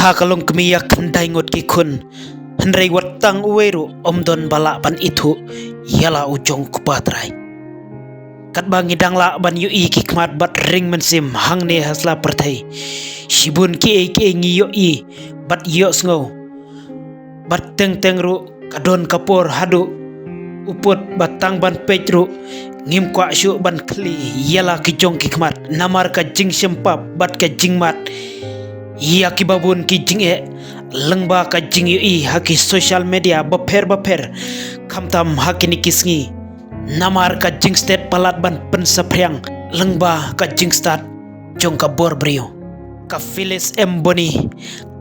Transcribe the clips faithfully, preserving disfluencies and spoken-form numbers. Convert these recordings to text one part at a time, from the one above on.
Ka long kmie ïa khyndai ngut ki khun, hynrei wat tang uwei ruh um don ba lah ban ithuh ïa la u jong u kpa trai. Katba ngi dang lah ban ïohi ki khmat bad ring mynsiem hangne ha sla pyrthei, shibun kiei kiei ngi ïohi bad ïohsngew. Bad teng teng ruh ka don ka por haduh u pud ba tang ban peit ruh ngim kwah shuh ban khlieh ïa la ki jong ki khmat, namar ka jingshem pap bad ka jingmad ïa kiba bun ki jingeh lyngba ka jingïohi ha ki social media bapher bapher, khamtam ha kine ki sngi. Namar ka jingstet palat ban pynsaphriang lyngba ka jingstad jong ka bor briew. Ka Phyllis M Bonney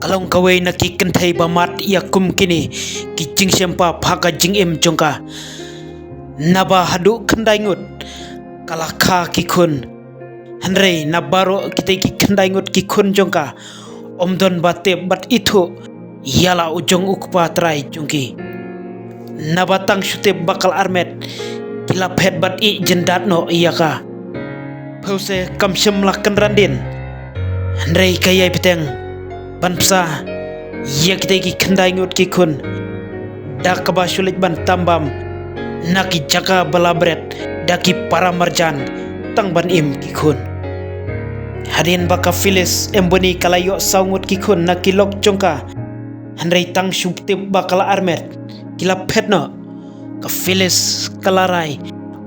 ka long kawei na ki kynthei ba mad ïa kum kine ki jingshem pap ha ka jingim jong ka. Naba haduh khyndai ngut ka la kha ki khun, hynrei na baroh kitei ki khyndai ngut ki khun jong ka, um don ba tip bad ithuh ïa la u jong u kpa trai jong ki. Naba tang shu tip ba ka la armet, ki la phet bad ïeh jyndat noh ïa ka. Phew se kam shym la kynran dien, hynrei ka ïai bteng ban bsa ïa kitei ki khyndai ngut ki khun da kaba shu leit ban tam bam na ki jaka ba la bret da ki para marjan tang ban im ki khun. Hadien ba ka Phyllis M Bonney ka la ïoh saw ngut ki khun na ki lok jong ka, hynrei tang shu tip ba ka la armet, ki la phet noh. Ka Phyllis ka la rai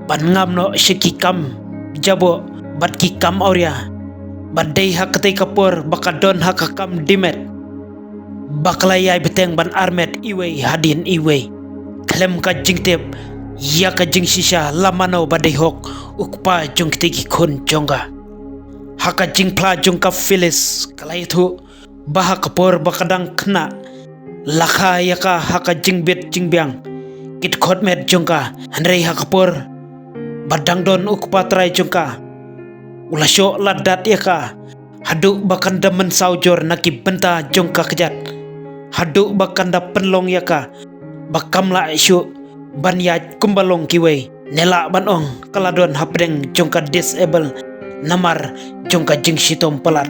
ban ngam noh sha ki kam jaboh bad ki kam awria, bad dei ha katei ka por ba ka don ha ka kam dimet ba ka la ïai bteng ban armet iwei hadien iwei. Khlem ka jingtip ïa ka jingshisha la mano ba dei hok u kpa jong kitei ki khun jong ka. Ha ka jingphla jong ka Phyllis ka la ïathuh ba ha ka por ba ka dang khynnah la kha ïa ka ha ka jingbit jingbiang ki dkhot met jong ka, hynrei ha ka por ba dang don u kpa trai jong ka, u la shoh lad dat ïa ka haduh ba kan da mynsaw jur na ki bynta jong ka kjat, haduh ba kan da pynlong ïa ka ba kam lah shuh ban ïaid kumba long kiwei, ne lah ban ong ka la don hapdeng jong ka disable namar jong ka jingshitom palat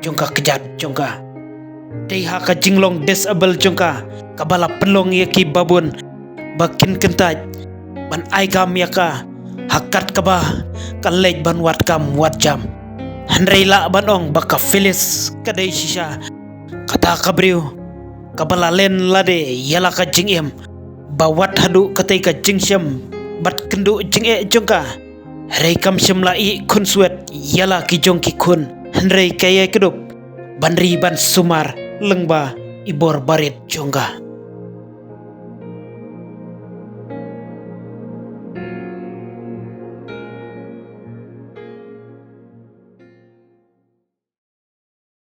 jong ka kjat jong ka. Dei ha ka jinglong disable jong ka kaba la pynlong ïa kiba bun ba kin kyntait ban ai kam ïa ka ha kat kaba ka leit ban wad kam wad jam. Hynrei lah ban ong ba ka Phyllis ka dei shisha kata ka briew kaba la len lade ïa la ka jingim, ba wat haduh katei ka jingshem bad kynduh jingeh jong ka, hynrei kam shym la ïeh khunswet ïa la ki jong ki khun, hynrei ka ïai kdup ban ri ban sumar lyngba i bor barit jong ka.